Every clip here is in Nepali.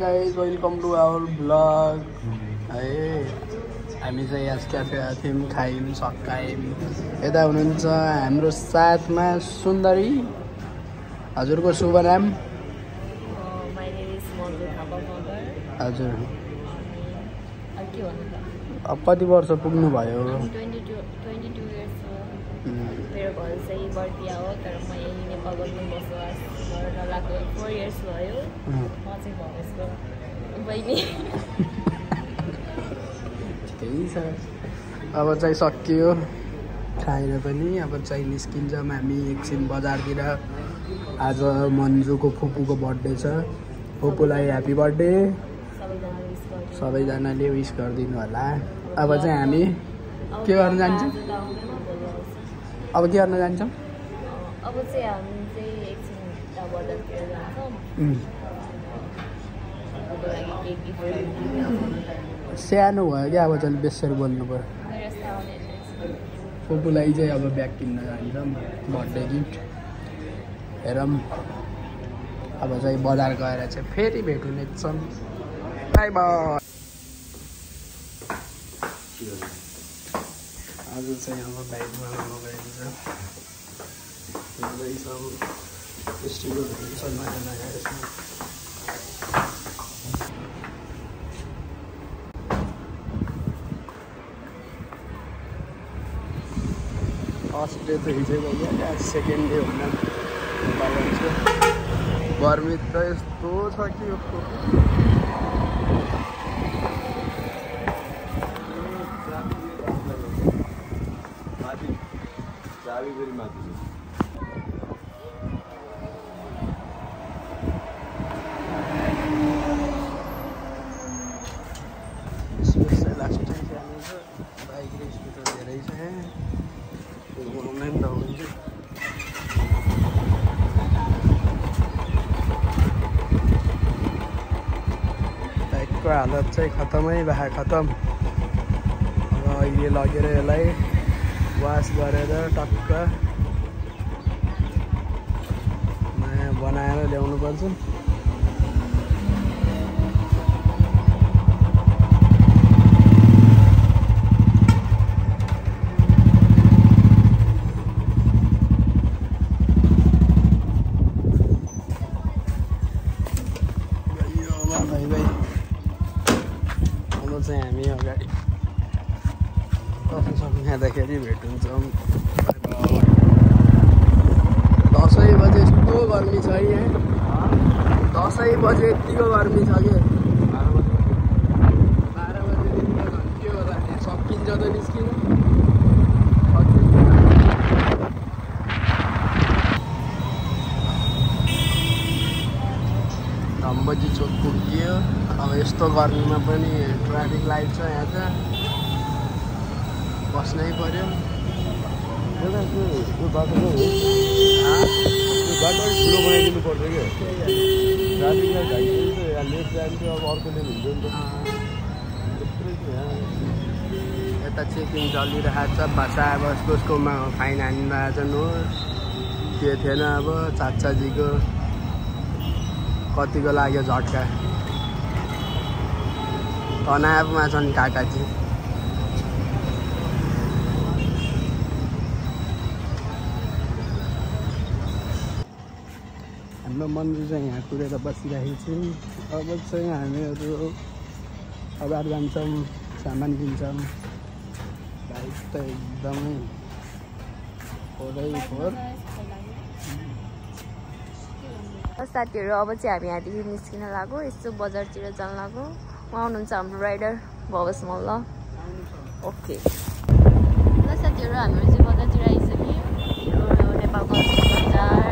Guys welcome to our blog है। हामी चाहिँ यस क्याफे आएको थियौँ, खायौँ सकायौँ। यता हुनुहुन्छ हाम्रो साथमा सुन्दरी। हजुरको शुभ नाम? हजुर। अब कति वर्ष पुग्नु भयो? 22 years हो। मेरो घर चाहिँ बर्दिया हो, तर म यही नेपालमा बसोबास गर्न लाग्यो 4 years भयो। म चाहिँ भवेशको बहिनी। ठिकै छ। अब चाहिँ सकियो खाएर पनि। अब चाहिँ निस्किन्छौँ हामी एकछिन बजारतिर। आज मन्जुको फुपूको बर्थडे छ। फुपूलाई ह्याप्पी बर्थडे। सबैजनाले विश गरिदिनु होला। अब चाहिँ हामी के गर्न जान्छौँ? अब के गर्न जान्छौँ? अब चाहिँ हामी चाहिँ एकछिन बजारतिर जान्छौँ। सानो भयो क्या, अब चाहिँ बेसरी बोल्नु पर्यो। फुपूलाई चाहिँ अब ब्याग किन्न जान्छौँ, बर्थडे गिफ्ट। हेरौँ अब चाहिँ बजार गएर चाहिँ फेरि भेट हुनेछौँ। By by. आज चाहिँ अब बाइकमा गइन्छ। फेस्टिभलहरू छ नयाँ नयाँ यसमा। फर्स्ट डे त हिजो गयो, आज सेकेन्ड डे हुन पाइन्छ। गर्मी त यस्तो छ कि लास्ट टाइम जानु छ। बाइक र स्कुटर धेरै छ त हुन्छ। बाइकको हालत चाहिँ खतमै भए खतम। अब अहिले लगेर यसलाई वास गरेर टक्क नयाँ बनाएर ल्याउनु पर्छ। चाहिँ हामी अगाडि कफी खाँदाखेरि भेट हुन्छौँ। 10 बजे यस्तो गर्मी छ यहाँ। 10 बजे यतिको गर्मी छ कि 12 बजेदेखि त के होला नि, सकिन्छ त निस्किनु। धम्बजी चोक पुग्यो। अब यस्तो गर्मीमा पनि ट्राफिक लाइट छ यहाँ त, बस्नै पर्यो। बाटो ठुलो बनाइदिनु पर्छ क्या। ट्राफिक लाइट हाइदिन्छ, यहाँ लेफ्ट जान्छ, अब अर्को लेन हुन्छ नि त। यता चेकिङ चलिरहेको छ। भाषा अब कसकोमा फाइन हानिरहेको छ। नो के थिएन। अब चाचाजीको कतिको लाग्यो झट्का। तनावमा छन् काकाजी। हाम्रो मन्जु चाहिँ यहाँ कुरेर बसिरहेको छु। अब चाहिँ हामीहरू बजार जान्छौँ, सामान किन्छौँ। बाइक त एकदमै फोर। साथीहरू अब चाहिँ हामी यहाँदेखि निस्किन लाग्यो, यसो बजारतिर जान लाग्यो। उहाँ हुनुहुन्छ हाम्रो राइडर भवेश मल्ल। ओके ल साथीहरू, हाम्रो चाहिँ बजारतिर आइसक्यो। यो नेपालको बजार।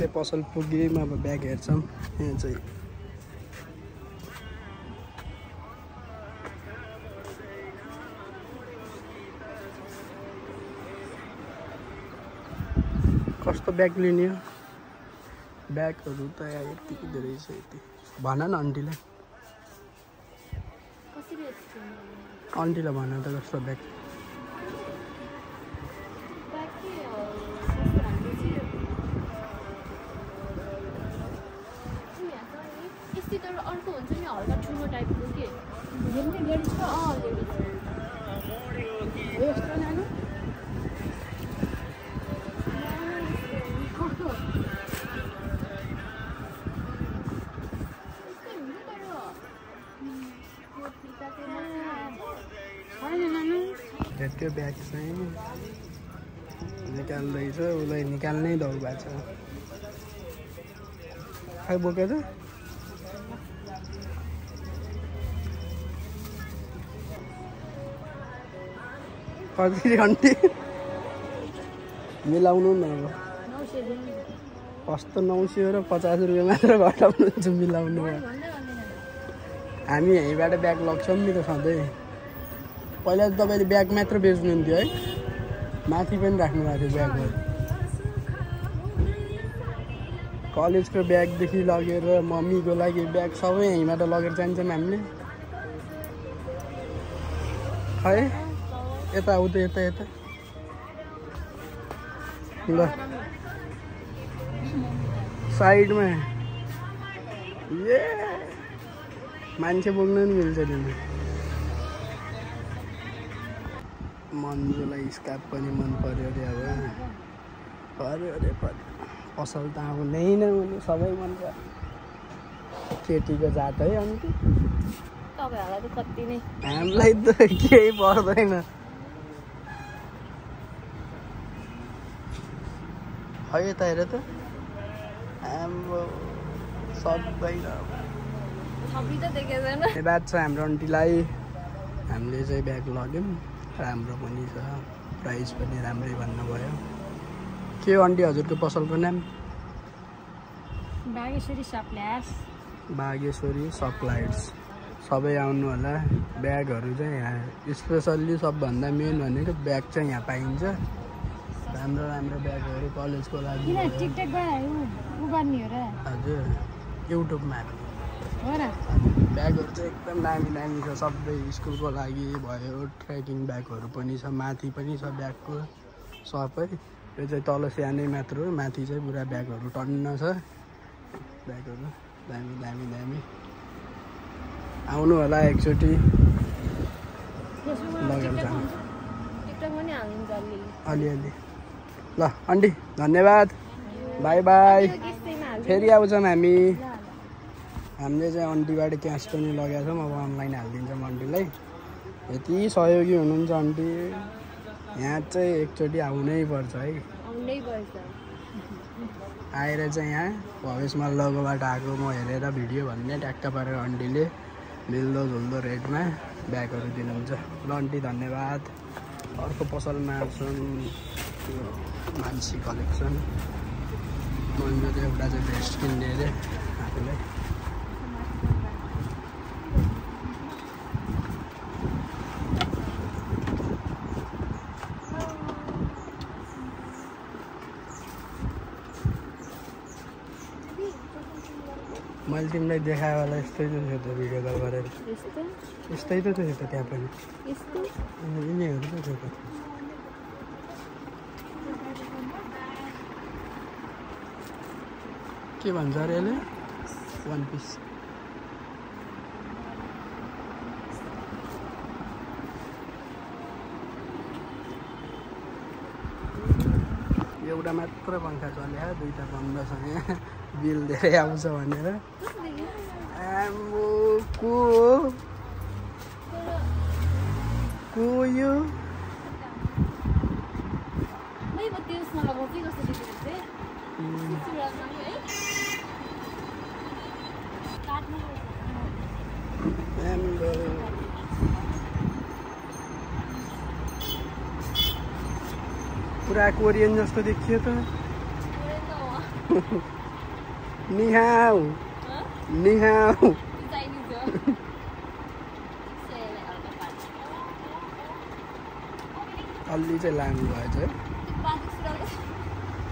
चाहिँ पसल पुग्यौँ। अब ब्याग हेर्छौँ। यहाँ चाहिँ कस्तो ब्याग लिने हो? ब्यागहरू त यतिकै धेरै छ। यति भन न आन्टीलाई। आन्टीलाई भन त कस्तो ब्याग? हुन्छ नि हल्का ठुलो टाइपको के लेडिज छ लेडिज हो यस्तो नानो त्यो ब्याग चाहिँ निकाल्दैछ उसलाई निकाल्नै दौड भएको छ खै बोकेछ कति घन्टी मिलाउनु न अब कस्तो 900 र 50 रुपियाँ मात्र घटाउनुहुन्छ मिलाउनु हामी यहीँबाट ब्याग लग्छौँ नि त सधैँ पहिला त तपाईँले ब्याग मात्र बेच्नुहुन्थ्यो है माथि पनि राख्नु भएको थियो ब्यागहरू कलेजको ब्यागदेखि लगेर मम्मीको लागि ब्याग सबै यहीँबाट लगेर जान्छौँ हामीले खै यता आउँदै यता यता ल साइडमा ए मान्छे बोक्न नि मिल्छ नि मन्जुलाई स्कार्फ पनि मन पर्यो अरे अब पर्यो अरे पर्यो पसल त आउनै नहुने सबै मन पर्यो केटीको जात है अन्त तपाईँहरूलाई त कति नै हामीलाई त केही पर्दैन है यता हेर त हाम्रो सक्दैन बात छ हाम्रो आन्टीलाई हामीले चाहिँ ब्याग लग्यौँ राम्रो पनि छ प्राइस पनि राम्रै भन्नुभयो के हो आन्टी हजुरको पसलको नाम बागेश्वरी सप्लायर्स सबै आउनु होला ब्यागहरू चाहिँ यहाँ स्पेसल्ली सबभन्दा मेन भनेको ब्याग चाहिँ यहाँ पाइन्छ राम्रो राम्रो ब्यागहरू कलेजको लागि हजुर युट्युबमा ब्यागहरू चाहिँ एकदम दामी दामी छ सबै स्कुलको लागि भयो ट्रेकिङ ब्यागहरू पनि छ माथि पनि छ ब्यागको सबै यो चाहिँ तल सानै मात्र हो माथि चाहिँ पुरा ब्यागहरू टन्न छ ब्यागहरू दामी दामी दामी आउनु होला एकचोटि लगेर जानु अलिअलि ल आन्टी धन्यवाद बाई बाई फेरि आउँछौँ हामीले चाहिँ आन्टीबाट क्यास पनि लगेका छौँ अब अनलाइन हालिदिन्छौँ आन्टीलाई यति सहयोगी हुनुहुन्छ आन्टी यहाँ चाहिँ एकचोटि आउनै पर्छ है आएर चाहिँ यहाँ भवेश मल्लकोबाट आएको म हेरेर भिडियो भन्ने ट्याक्क पारेर आन्टीले मिल्दो झुल्दो रेटमा ब्यागहरू दिनुहुन्छ ल आन्टी धन्यवाद अर्को पसलमा छौँ मान्छे कलेक्सन मन्जु चाहिँ एउटा चाहिँ भेस्ट किन्ने अरे आफूलाई मैले तिमीलाई देखायो होला यस्तै त थियो त भिडियो कल गरेर यस्तै त थियो त त्यहाँ पनि यिनीहरू त थियो त के भन्छ अरे यसले 1 पिस एउटा मात्र पङ्खा चल्या दुईटा बन्द छ यहाँ बिल धेरै आउँछ भनेर को यो पुरा कोरियन जस्तो देखियो त निहाउ निहाउ अलि चाहिँ लामो भएछ है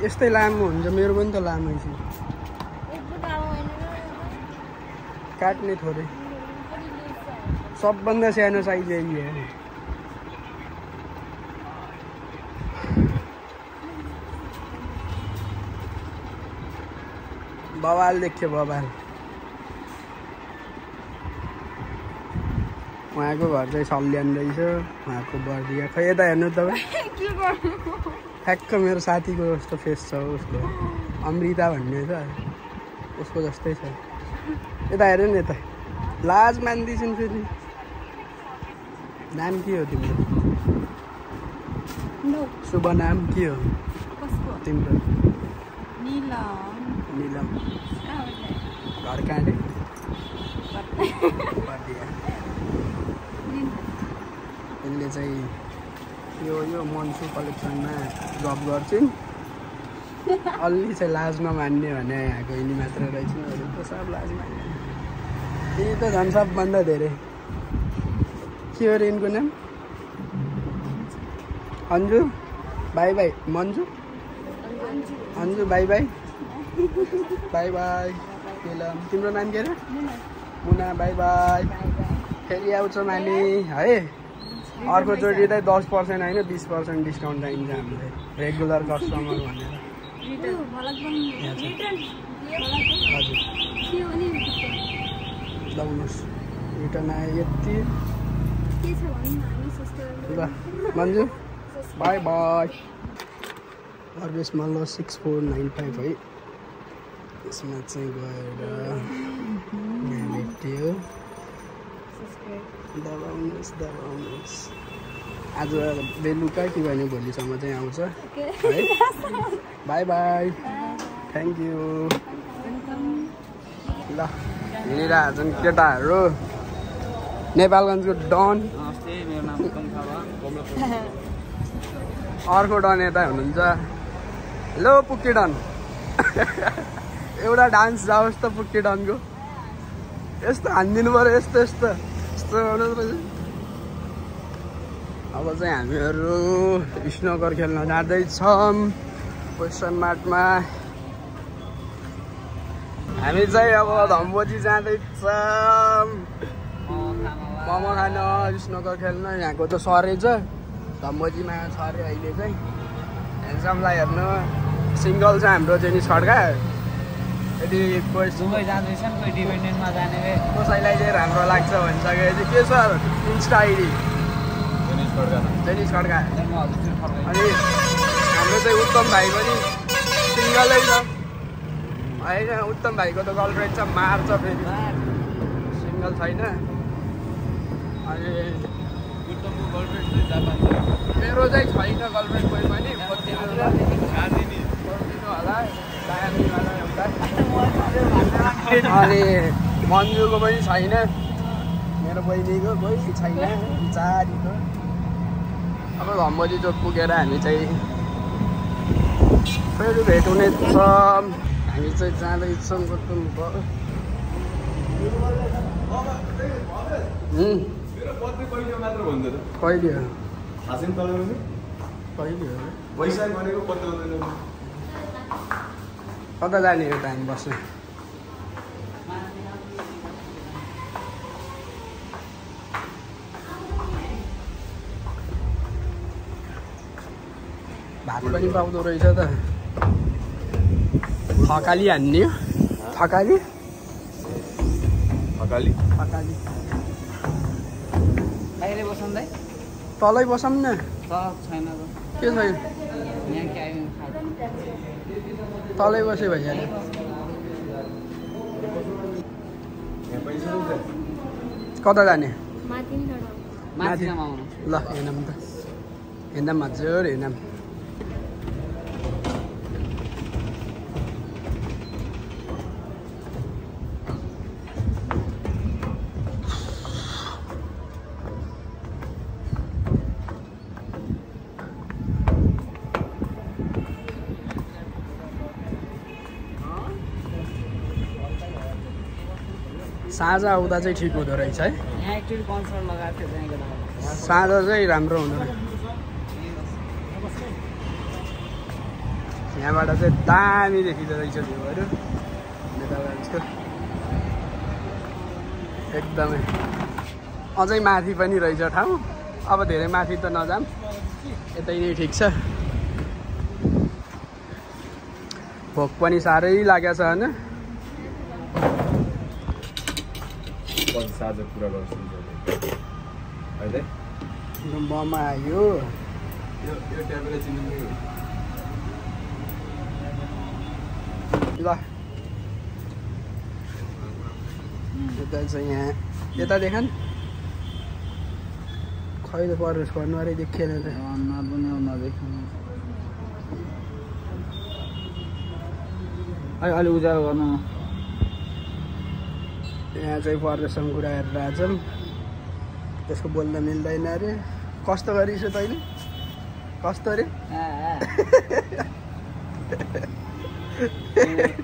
यस्तै लामो हुन्छ मेरो पनि त लामो छ काट्ने थोरै सबभन्दा सानो साइज यही हो बवाल देखियो बवाल उहाँको घर चाहिँ सल्यान रहेछ उहाँको बर्दिया खै यता हेर्नु तपाईँ ठ्याक्क मेरो साथीको जस्तो फेस छ उसको अमृता भन्ने छ उसको जस्तै छ यता हेर्नु नि यता लाज मान्दैछन् फेरि नाम के हो तिम्रो शुभ नाम के हो तिम्रो निलम घर कहाँ रे यसले चाहिँ यो मन्सु कलेक्सनमा जब गर्छिन् अलि चाहिँ लाज नमान्ने भने यहाँको यिनी मात्र रहेछन् अरू त सब लाज मान्ने यी त झन् सबभन्दा धेरै के हो रे यिनको नाम Anju bye bye Manju Anju bye bye bye bye Nilam तिम्रो नाम के अरे मुना बाई बाई फेरि आउँछौँ हामी है अर्कोचोटि चाहिँ 10% होइन 20% डिस्काउन्ट चाहिन्छ हामीलाई रेगुलर कस्टमर भनेर लाउनुहोस् रिटर्न आयो यति ल मन्जु बाई बाई अर्बेस मल्ल 6495 है यसमा चाहिँ गएर यहाँ भेट्यो दबाउनुहोस् आज बेलुका कि भने भोलिसम्म चाहिँ आउँछ है बाई बाई थ्याङ्क यू ल हिँडिरहेको छन् केटाहरू नेपालगञ्जको डन अर्को डन यता हुनुहुन्छ हेलो पुक्के डन एउटा डान्स जाओस् त पुक्के डनको यस्तो हानिदिनु पऱ्यो यस्तो अब चाहिँ हामीहरू स्नोकर खेल्न जाँदैछौँ क्वेसन मार्कमा हामी चाहिँ अब धम्बोजी जाँदैछौँ मोमो खान स्नोकर खेल्न यहाँको त सरै छ धम्बोजीमा छ अरे अहिले चाहिँ ह्यान्डसमलाई हेर्नु सिङ्गल छ हाम्रो जेनिस खड्का यदि कोही दुबई जाँदैछन् कोही डिपेन्डेन्टमा जाने कसैलाई चाहिँ राम्रो लाग्छ भनिसकेपछि के छ इन्स्टा आइडी जेनिस खड्का अनि हाम्रो चाहिँ उत्तम भाइ पनि सिङ्गलै छ होइन उत्तम भाइको त गर्लफ्रेन्ड छ मार्छ फेरि सिङ्गल छैन अनि उत्तमको गर्लफ्रेन्ड चाहिँ जापान छ मेरो चाहिँ छैन गर्लफ्रेन्ड कोही पनि होला अनि मन्जुको पनि छैन मेरो बहिनीको कोही छैन बिचारीको अब धम्बोजी चोक पुगेर हामी चाहिँ फेरि भेट हुनेछ हामी चाहिँ जाँदैछौँ कहिले कता जाने हो टाइम बस्ने भात पनि पाउँदो रहेछ त थकाली हान्ने हो थकाली तलै बसौँ न के छैन तलै बसे भइहाल्यो कता जाने माथि ल हेर्नौँ त हेर्नौँ हजुर हेर्नौँ साँझ आउँदा चाहिँ ठिक हुँदो रहेछ है साँझ चाहिँ राम्रो हुँदो रहेछ यहाँबाट चाहिँ दामी देखिँदो रहेछ भ्यूहरू नेपालगञ्जको एकदमै अझै माथि पनि रहेछ ठाउँ अब धेरै माथि त नजाम यतै नै ठिक छ भोक पनि साह्रै लागेको छ होइन साझा कुरा गर्छु अहिले बम आयो यो ट्याब्लेट चिन्नु ल यता चाहिँ यहाँ यता देखान खै त परवेश गर्नु अरे देखेन त अनुहार पनि नदेख्नु अलि उज्यालो गर्नु यहाँ चाहिँ परवेशसँग कुरा हेरेर आछौँ त्यसको बोल्न मिल्दैन अरे कस्तो गरिस् तैँले कस्तो अरे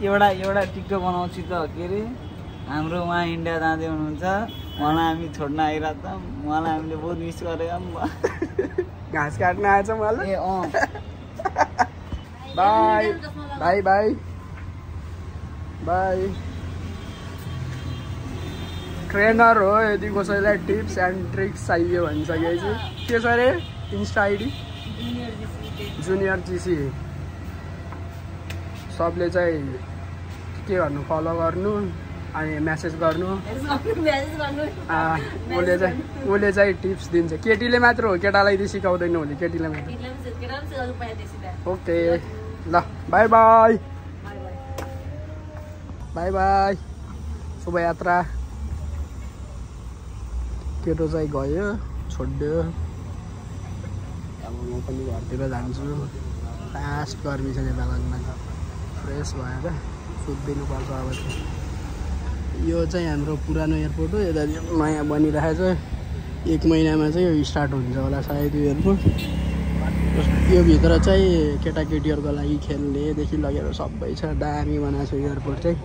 एउटा टिकटक बनाउँछु त के अरे हाम्रो उहाँ इन्डिया जाँदै हुनुहुन्छ उहाँलाई हामी छोड्न आइरहेको छौँ उहाँलाई हामीले बहुत मिस गरेका घाँस काट्न आएछौँ मलाई ए bye bye bye bye trainer हो यदि कसैलाई टिप्स एन्ड ट्रिक्स चाहियो भनिसकेपछि के छ अरे इन्स्टा आइडी जुनियर जिसी सबले चाहिँ के गर्नु फलो गर्नु अनि म्यासेज गर्नु उसले चाहिँ टिप्स दिन्छ केटीले मात्र हो केटालाई त सिकाउँदैन उसले केटीलाई मात्र ओके ल by bye bye by Shubhyatra केटो चाहिँ गयो छोड्यो अब म पनि घरतिर जान्छु फास्ट गर्मी छ यता लगमा फ्रेस भएर सुत्दिनुपर्छ अब यो चाहिँ हाम्रो पुरानो एयरपोर्ट हो यता नयाँ बनिरहेको छ 1 महिनामा चाहिँ यो स्टार्ट हुन्छ होला सायद यो एयरपोर्ट यो भित्र चाहिँ केटाकेटीहरूको लागि खेल्नेदेखि लगेर सबै छ दामी बनाएको छ एयरपोर्ट चाहिँ